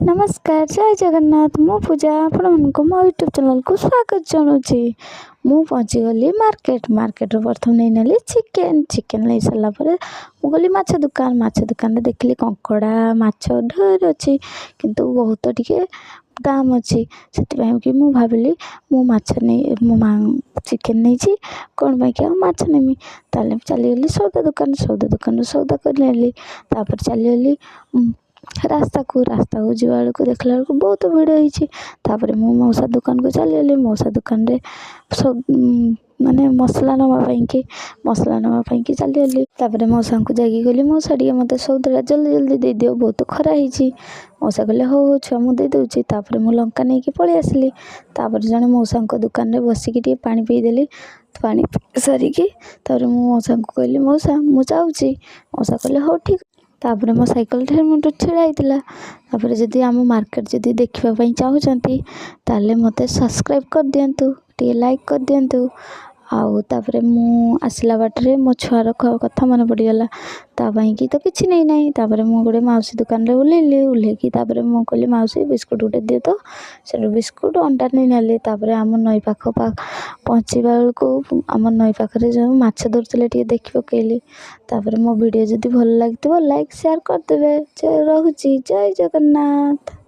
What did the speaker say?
ନମସ୍କାର, ଜୟ ଜଗନ୍ନାଥ। ମୁଁ ପୂଜା, ଆପଣମାନଙ୍କୁ ମୋ ୟୁଟ୍ୟୁବ୍ ଚ୍ୟାନେଲ୍କୁ ସ୍ୱାଗତ ଜଣାଉଛି। ମୁଁ ପହଞ୍ଚିଗଲି ମାର୍କେଟ। ମାର୍କେଟରୁ ପ୍ରଥମେ ନେଇନେଲି ଚିକେନ୍। ଚିକେନ୍ ନେଇ ସାରିଲା ପରେ ମୁଁ ଗଲି ମାଛ ଦୋକାନ। ମାଛ ଦୋକାନରେ ଦେଖିଲି କଙ୍କଡ଼ା ମାଛ ଢେର ଅଛି, କିନ୍ତୁ ବହୁତ ଟିକେ ଦାମ୍ ଅଛି। ସେଥିପାଇଁ କି ମୁଁ ଭାବିଲି, ମୁଁ ମାଛ ନେଇ, ମୁଁ ଚିକେନ୍ ନେଇଛି, କ'ଣ ପାଇଁ କି ଆଉ ମାଛ ନେମି? ତାହେଲେ ଚାଲିଗଲି ସଉଦା ଦୋକାନ। ସଉଦା ଦୋକାନରୁ ସଉଦା କରି ନେଲି। ତାପରେ ଚାଲିଗଲି ରାସ୍ତାକୁ। ରାସ୍ତାକୁ ଯିବା ବେଳକୁ ଦେଖିଲା ବେଳକୁ ବହୁତ ଭିଡ଼ ହେଇଛି। ତାପରେ ମୁଁ ମଉସା ଦୋକାନକୁ ଚାଲିଗଲି। ମଉସା ଦୋକାନରେ ସବୁ ମାନେ ମସଲା ନେବା ପାଇଁକି, ମସଲା ନେବା ପାଇଁକି ଚାଲିଗଲି। ତାପରେ ମଉସାଙ୍କୁ ଯାଇକି କହିଲି, ମଉସା, ଟିକେ ମୋତେ ସଉଦାଟା ଜଲ୍ଦି ଜଲ୍ଦି ଦେଇଦିଅ, ବହୁତ ଖରା ହେଇଛି। ମଉସା କହିଲେ, ହଉ ହଉ ଛୁଆ, ମୁଁ ଦେଇଦେଉଛି। ତାପରେ ମୁଁ ଲଙ୍କା ନେଇକି ପଳେଇ ଆସିଲି। ତାପରେ ଜଣେ ମଉସାଙ୍କ ଦୋକାନରେ ବସିକି ଟିକେ ପାଣି ପିଇଦେଲି। ପାଣି ପିଇ ସାରିକି ତାପରେ ମୁଁ ମଉସାଙ୍କୁ କହିଲି, ମଉସା, ମୁଁ ଯାଉଛି। ମଉସା କହିଲେ, ହଉ ଠିକ୍। ତାପରେ ମୋ ସାଇକେଲ ମୋଟେ ଛିଡ଼ା ହେଇଥିଲା। ତାପରେ ଯଦି ଆମ ମାର୍କେଟ ଯଦି ଦେଖିବା ପାଇଁ ଚାହୁଁଛନ୍ତି, ତାହେଲେ ମୋତେ ସବସ୍କ୍ରାଇବ୍ କରିଦିଅନ୍ତୁ, ଟିକେ ଲାଇକ୍ କରିଦିଅନ୍ତୁ। ଆଉ ତାପରେ ମୁଁ ଆସିଲା ବାଟରେ ମୋ ଛୁଆର କଥା ମନେ ପଡ଼ିଗଲା। ତା ପାଇଁକି ତ କିଛି ନେଇନାହିଁ। ତାପରେ ମୁଁ ଗୋଟେ ମାଉସୀ ଦୋକାନରେ ଓହ୍ଲେଇଲି। ଓହ୍ଲେଇକି ତାପରେ ମୁଁ କହିଲି, ମାଉସୀ, ବିସ୍କୁଟ୍ ଗୋଟେ ଦିଅ ତ। ସେଠୁ ବିସ୍କୁଟ୍ ଅଣ୍ଡା ନେଇ ନେଲି। ତାପରେ ଆମ ନଈ ପାଖ ପହଞ୍ଚିବା ବେଳକୁ ଆମ ନଈ ପାଖରେ ଯେଉଁ ମାଛ ଧରୁଥିଲେ ଟିକେ ଦେଖି ପକେଇଲି। ତାପରେ ମୋ ଭିଡ଼ିଓ ଯଦି ଭଲ ଲାଗିଥିବ, ଲାଇକ୍ ସେୟାର କରିଦେବେ। ରହୁଛି, ଜୟ ଜଗନ୍ନାଥ।